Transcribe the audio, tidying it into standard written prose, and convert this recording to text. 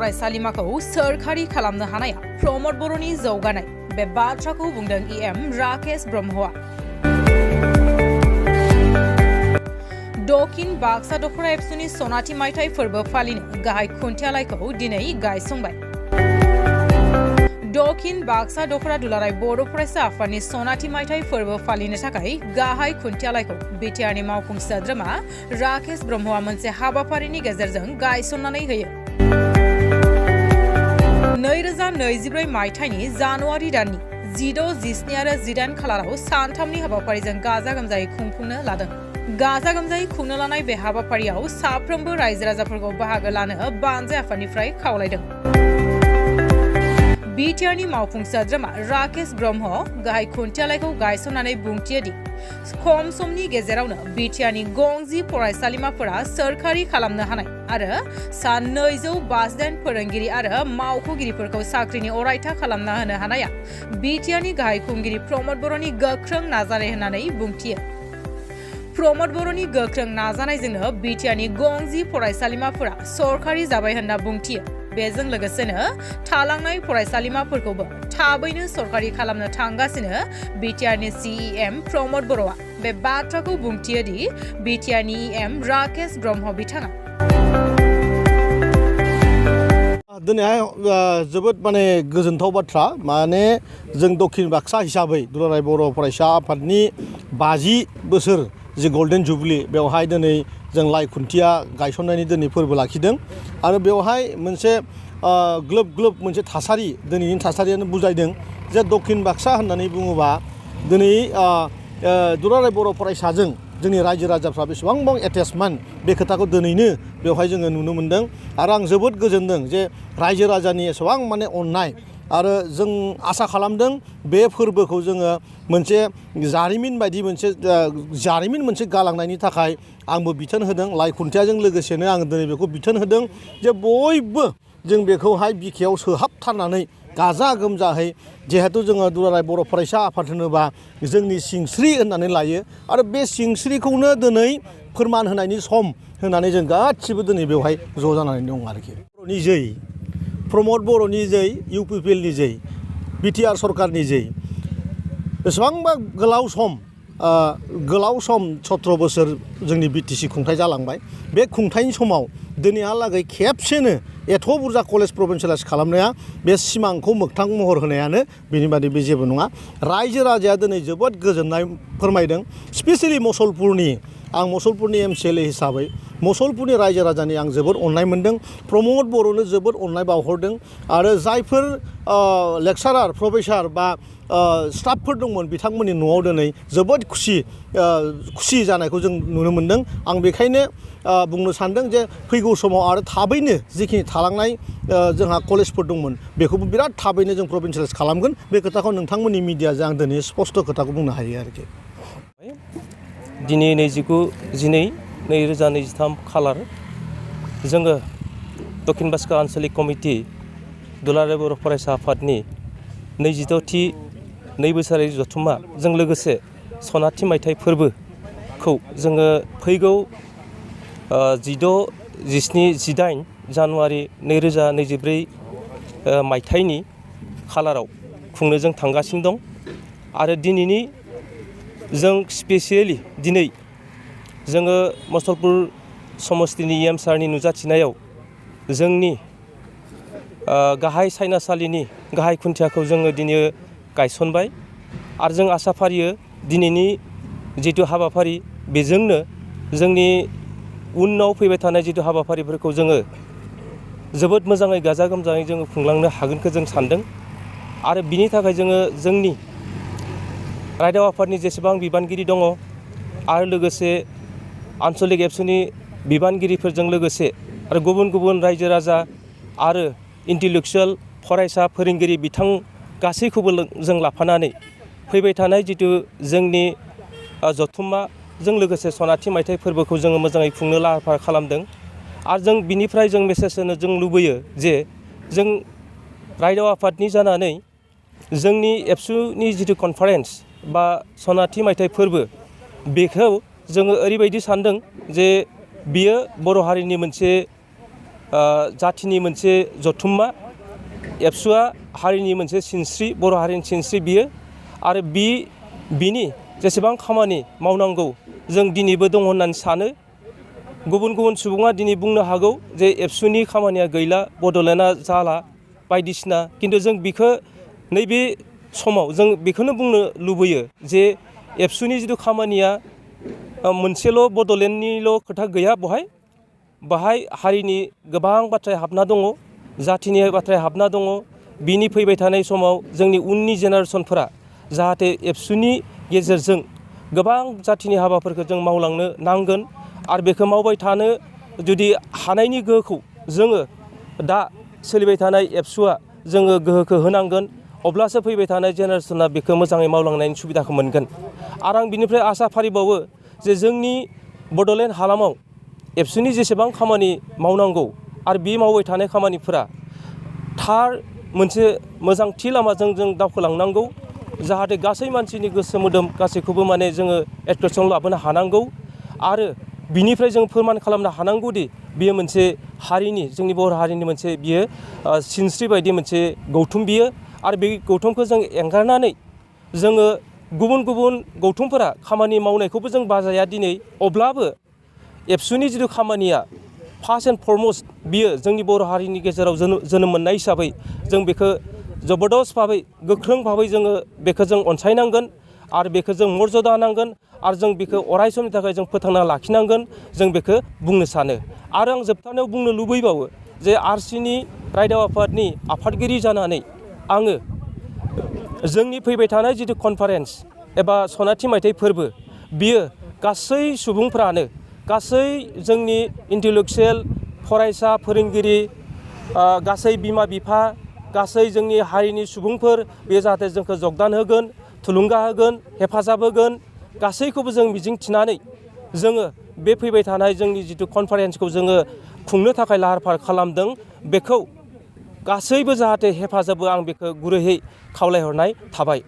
फरायसालिमाखौ सोरखारि खालामनो हानाया प्रमद बर'नि जौगानाय बे बाथ्राखौ बुंदों इएम राकेश ब्रह्मआ। दखिन बाक्सा दख'र एबसुनि सनाथि मायथाइ फोरबो फालिनो गाहाय खुन्थियालायखौ दिनै गायसंबाय। दखिन बाक्सा दख'रा दुलाराय बर' फरायसा आफादनि सनाथि मायथाइ फोरबो फालिनो थाखाय गाहाय खुन्थियालायखौ बिटिआरनि मावफुं सोद्रोमा राकेश ब्रह्मआ मोनसे हाबाफारिनि गेजेरजों गायसननानै होयो। 2024 मायथाइनि जानुवारि दाननि 16, 17 आरो 18 खालाराव सानथामनि हाबाफारिजों गाजा गोमजायै खुंफुंनो लादों। गाजा गोमजायै खुंनो लानाय बे हाबाफारियाव साफ्रोमबो रायजो राजाफोरखौ बाहागो लानो बानजाय आफादनिफ्राय खावलायदों। बिटिआरनि मावफुं सोद्रोमा राकेश ब्रह्म गाहाय खुन्थियालायखौ गायसननानै बुंथियोदि खम समनि गेजेरावनो बिटिआरनि गंजि फरायसालिमाफोरा सोरखारि खालामनो हानाय आरो सा 258 फोरोंगिरि आरो मावख'गिरिफोरखौ साख्रिनि अरायथा खालामना होनो हानाया बिटिआरनि गाहाय खुंगिरि प्रमद बर'नि गोख्रों नाजानाय होननानै बुंथियो। प्रमद बर'नि गोख्रों नाजानायजोंनो बिटिआरनि गंजि फरायसालिमाफोरा सरखारि जाबाय होनना बुंथियो। बेजों लोगोसेनो थालांनाय फरायसालिमाफोरखौबो थाबैनो सरखारि खालामनो थांगासिनो बिटिआरनि सिइएम प्रमद बर'आ। बे बाथ्राखौ बुंथियोदि बिटिआरनि इएम राकेश ब्रह्म बिथाङा। दिनैहाय जोबोद गोजोनथाव बाथ्रा जों दक्षिण बाक्सा हिसाबै दुलाराय बर' फरायसा आफादनि 50 बोसोर जि गल्डेन जुबली बेवहाय दिनै जों लाइ खुन्थिया गायसननायनि दिनै फोरबो लाखिदों आरो बेवहाय मोनसे ग्लोब ग्लोब मोनसे थासारि दिनैनि थासारियानो बुजायदों जे दक्षिण बाक्सा होननानै बुङोबा दिनै दुलाराय बर' फरायसाजों जोंनि रायजो राजाफ्रा बेसेबां एटेचमेन्ट बे खोथाखौ दिनैनो बेवहाय जोङो नुनो मोन्दों आरो आं जोबोद गोजोनदों जे रायजो राजानि एसेबां अननाय आरो जों आसा खालामदों बे फोरबोखौ जोङो मोनसे जारिमिन बायदि मोनसे गालांनायनि थाखाय आंबो बिथोन होदों। लाइ खुन्थियाजों लोगोसेनो आं दिनै बेखौ बिथोन होदों जे बयबो जों बेखौहाय बिखायाव सोहाबथारनानै गाजा गोमजाहै जिहेतु जोङो दुलाराय बर' फरायसा आफाद होनोबा जोंनि सिंस्रि होननानै लायो आरो बे सिंस्रिखौनो दिनै फोरमान होनायनि सम होननानै जों गासिबो दिनै बेवहाय ज' जानानै दं आरोखि। बर'नि जै प्रमद बर'नि जै इउपिपिएलनि जै बिटिआर सरकारनि जै बेसेबांबा गोलाव सम 17 बोसोर जोंनि बिटिसि खुंथाय जालांबाय। बे खुंथायनि समाव दिनैहालागै खेबसेनो एथ' बुरजा कलेज प्रभिन्सियेलाइज खालामनाया बे सिमांखौ मोगथां महर होनायानो बेनि बादै बे जेबो नङा। रायजो राजाया दिनै जोबोद गोजोननाय फोरमायदों। स्पेसियेलि आं मसलपुरनि एमसिएलए हिसाबै मसलपुरनि रायजो राजानि आं जोबोद अननाय मोन्दों। प्रमद बर'नो जोबोद अननाय बावहरदों आरो जायफोर लेक्सारार प्रफेसार बा स्टाफफोर दंमोन बिथांमोननि न'आव दिनै जोबोद खुसि जानायखौ जों नुनो मोन्दों। आं बेखायनो बुंनो सानदों जे फैगौ समाव आरो थाबैनो जिखिनि थालांनाय जोंहा कलेजफोर दंमोन बेखौबो बिराद थाबैनो जों प्रभिन्सियेलाइज खालामगोन। बे खोथाखौ नोंथांमोननि मिडियाजों आं दिनै स्पष्ट खोथाखौ बुंनो हायो आरोखि। दिनै 29/2023 खालार जोङो दक्षिण बाक्सा आन्चलिक कमिटि दुलाराय बर' फरायसा आफादनि 26थि 2 बोसोरारि जथुम्माजों लोगोसे सनाथि मायथाइ फोरबोखौ जोङो फैगौ 16, 17, 18 जानुवारि 2024 मायथाइनि खालाराव खुंनो जों थांगासिनो दं आरो दिनैनि जों स्पेसियेलि दिनै जोङो मसलपुर समस्तिनि इएम सारनि नुजाथिनायाव जोंनि गाहाय सायनासालिनि गाहाय खुन्थियाखौ जोङो दिनै गायसनबाय आरो जों आसा फारियो दिनैनि जिथु हाबाफारि बेजोंनो जोंनि उनाव फैबाय थानाय जिथु हाबाफारिफोरखौ जोङो जोबोद मोजाङै गाजा गोमजायै जोङो खुंलांनो हागोनखौ जों सानदों आरो बिनि थाखाय जोङो जोंनि रायदाव आफादनि जेसेबां बिबानगिरि दङ आरो लोगोसे आन्चलिक एबसुनि बिबानगिरिफोरजों लोगोसे आरो गुबुन रायजो राजा आरो इन्टेलेक्सुवेल फरायसा फोरोंगिरि बिथां गासैखौबो जों लाफानानै फैबाय थानाय जिथु जोंनि जथुम्माजों लोगोसे सनाथि मायथाइ फोरबोखौ जोङो मोजाङै खुंनो लाहार फाहार खालामदों आरो जों बिनिफ्राय जों मेसेज होनो जों लुबैयो जे जों रायदाव आफादनि जानानै जोंनि एबसुनि जिथु कनफारेन्स बा सनाथि मायथाइ फोरबो बेखौ जोङो ओरैबायदि सानदों जे बियो बर' हारिनि मोनसे जाथिनि मोनसे जथुम्मा एबसुआ हारिनि मोनसे सिनस्रि बर' हारिनि सिनस्रि बियो आरो बिनि जेसेबां खामानि मावनांगौ जों दिनैबो दङ होननानै सानो गुबुन गुबुन सुबुङा दिनै बुंनो हागौ जे एबसुनि खामानिया गैला बड'लेण्डआ जाला बायदिसिना खिन्थु जों बिखौ नैबे समाव जों बेखौनो बुंनो लुबैयो जे एबसुनि जिथु खामानिया मोनसेल' बड'लेण्डनिल' खोथा गैया बाहाय हारिनि गोबां बाथ्राया हाबना दङ जाथिनि बाथ्राया हाबना दङ बिनि फैबाय थानाय समाव जोंनि उननि जेनेरेसनफोरा जाहाथे एबसुनि गेजेरजों गोबां जाथिनि हाबाफोरखौ जों मावलांनो नांगोन आरो बेखौ मावबाय थानो जुदि हानायनि गोहोखौ जोङो दा सोलिबाय थानाय एबसुआ जोङो गोहोखौ होनांगोन अब्लासो फैबाय थानाय जेनेरेसना बेखौ मोजाङै मावलांनायनि सुबिदाखौ मोनगोन आरो आं बिनिफ्राय आसा फारिबावो जे जोंनि बड'लेण्ड हालामाव एबसुनि जेसेबां खामानि मावनांगौ आरो बे मावबाय थानाय खामानिफोरा थार मोनसे मोजांथि लामाजों जों दावखोलांनांगौ जाहाथे गासै मानसिनि गोसो मोदोम गासैखौबो माने जोङो एट्रेक्सन लाबोनो हानांगौ आरो बिनिफ्राय जों फोरमान खालामनो हानांगौदि बियो मोनसे हारिनि जोंनि बर' हारिनि मोनसे बियो सिनस्रि बायदि मोनसे गौथुम बियो आरो बे गौथुमखौ जों एंगारनानै जोङो गुबुन गुबुन गौथुमफोरा खामानि मावनायखौबो जों बाजाया दिनै अब्लाबो एबसुनि जिथु खामानिया फार्स्ट एन्ड फरमस्ट बियो जोंनि बर' हारिनि गेजेराव जोनोम मोननाय हिसाबै जों बेखौ जबरदस्त भाबै गोख्रों भाबै जोङो बेखौ जों अनसायनांगोन आरो बेखौ जों मर्यादा होनांगोन आरो जों बेखौ अराय समनि थाखाय जों फोथांना लाखिनांगोन जों बेखौ बुंनो सानो आरो आं जोबथारनायाव बुंनो लुबैबावो जे आरसिनि रायदाव आफादनि आफादगिरि जानानै आङो जोंनि फैबाय थानाय जिथु कनफारेन्स एबा सनाथि मायथाइ फोरबो बियो गासै सुबुंफ्रानो गासै जोंनि इन्टेलेक्सुयेल फरायसा फोरोंगिरि गासै बिमा बिफा गासै जोंनि हारिनि सुबुंफोर बे जाहाथे जोंखौ जगदान होगोन थुलुंगा होगोन हेफाजाब होगोन गासैखौबो जों मिजिंथिनानै जोङो बे फैबाय थानाय जोंनि जिथु कनफारेन्सखौ जोङो खुंनो थाखाय लाहार फाहार खालामदों बेखौ गासैबो जाहाथे हेफाजाब आं बेखौ गुरैयै खावलायहरनाय थाबाय।